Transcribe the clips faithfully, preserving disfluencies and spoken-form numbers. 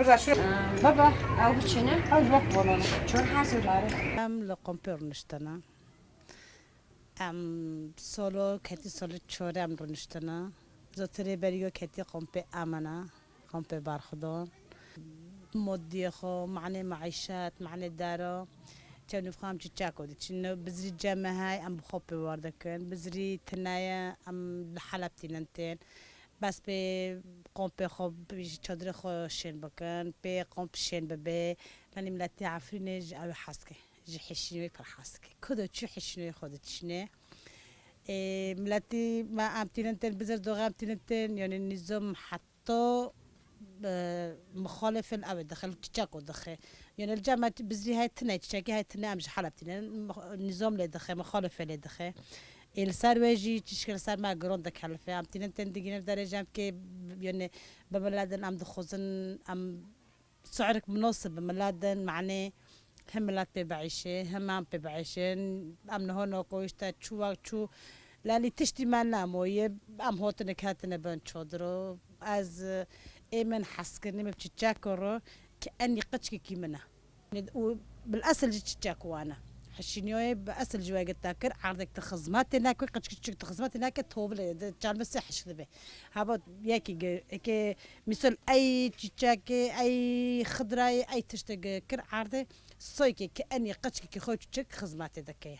Baba, ew biçîne. Ew ji wek bonan. Çor hazir. Em li kompê rûniştine. Em solo, ketî solo çore em rûniştine. Zotirê beriyo ketî kompê amana, kompê barxudon. Modiyê xwe, manê maîşet, manê daro. Çewnî xwam çiçako diçin. Bizrî ceme hay, em bi xwe pê war dikin. Bizrî tinaye, em li Heleb tînin tên. Bes pê kompê xwe, ji çadirê xwe şên bikin, pê komp şên bibe. Lanî miletî Efrînê ji ew hez ke, ji hişînê pir hez ke. Ku de çû hişînê xwe diçîne. Ê, miletî me em tînin tên, bizir doxe em tînin tên, yani nîzom heta, e, muxalifin ew ê dixe, li çiçeko dixe. Yani li cem me bizrî hay tine, çiçekî hay tine, em ji Heleb tînin, nîzom lê dixe, muxalife lê dixe. Ê, li ser wê jî çişkê li ser me giron dikelife. Em tînin tên digînin derê jem ke, yani, bi milet din em dixwazin, em su'rik munosib bi milet din, manê him milet pê bi'îşe, him em pê bi'îşin. Em niho noko işte çû wek çû, lanî tiştî me nemoye, em hotine ketine bin çodiro. Ez, ê min hezkirinê min çiçeko ro ki enî qiçkekî min e. Û bil esil jî çiçek wan e. Hişîniyoyê bi esil ji we gita kir, erdek tu xizmetê neke, qiçkî çiçek tu xizmetê neke, tovilê de çalmesê hişk dibe. Hava yekî ge-, eke misal ey çiçekê, ey xidrayê, ey tiştê ge-, kir erdê, soykê ki enî qiçkekî xwe çiçek xizmetê dike.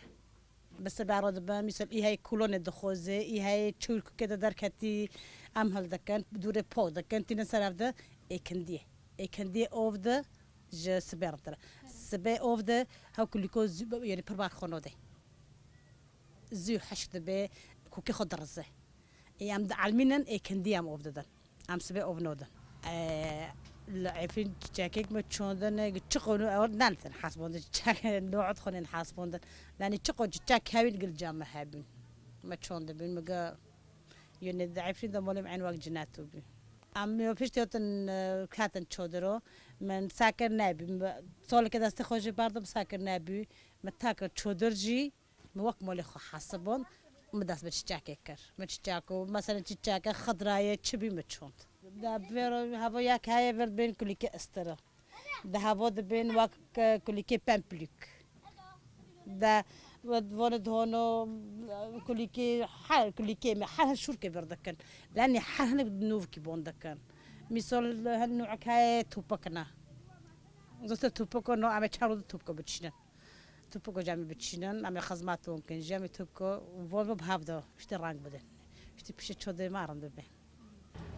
Bi sebera dibe, misal î hey kulonê dixoze, î hey çûrkukê de derketî em hildikin, dûrê pok dikin, tînin ser ev de êkindiyê. Êkindiyê ov de ji sibê re tire. Sibê ov de hew kulîko zû, yani pir bar xwe nodê. Zû hişk dibe, kûkê xwe dirize. Ê em dielmînin, êkindiyê em ov didin. Em sibê ov nodin. Ee, li Efrîn çiçekek me çondin, çiqo nû ew nanitin hesbondin, çiçek no'ot xwe nên hesbondin. Lanî çiqo çiçek hewîn gil cam me hebûn. Me çond dibûn, me ga, yone di Efrîn de molê min eyn wek cineto bû. Em yo piştî hatin, e, ketin çodiro, min sakir nebû. Soleke destê xwe jê berdim, sakir nebû. Me takir çodir jî, me wek molê xwe hesiband, me dest bi çiçekê kir. Me çiçeko, mesela çiçeke xidrayê çi bî me çond. Da vêro hava yek heye vir bên kulîkê istira. Da hava dibên wek, e, kulîkê pemplûk. Da vone dihono, e, kulîkê, her kulîkê me, her, her şûrkê vir dikin. Lanî her hinek nûvkî bon dikin. Misal hin nûek heye topik ne. Zotir topiko no, em ê çar roj topiko biçînin. Topiko cemî biçînin, em ê xizmet wan kin jî, em ê topiko von bi hev de, işte reng bidin. İşte pişê çodê me rind bibe.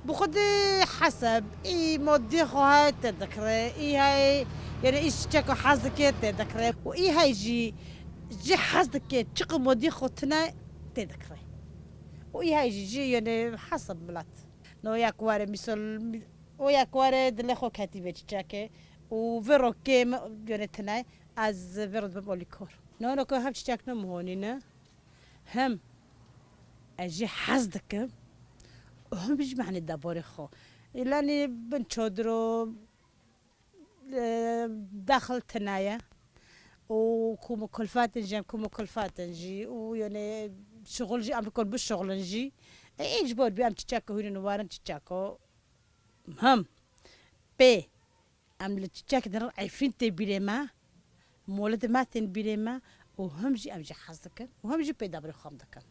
Bi xwedê heseb, î modiyê xwe hay tê dikire, î hay, yani î çiçeko hez dike tê dikire. Û î hay jî, jî hez dike, çiqo modiyê xwe tine tê dikire. Û î hay jî, jî yani heseb milet. No yak were, misal, o yak were dilê xwe ketî vê çiçekê. Û vê rokê me, yani tine, ez vê ro dibim olîkor. No, no, ku hem çiçek ne muhonî ne. Hem ez jî hez dikim. Û hem jî mane deborê xwe. Îlanî bin çodiro, e, daxil tine ye. Û ku mukulfatin jî, em ku mukulfatin jî. Û yani şixul jî, em bikon bişixulin jî. E, ê ji bor bî em çiçek hûnin û warin çiçeko. Hem. Pê. Em li çiçek dirin Efrîn tê bîrê me, molidê me tên bîrê me û him jî em jî hez dikin û him jî pêdabirê xwe em dikin.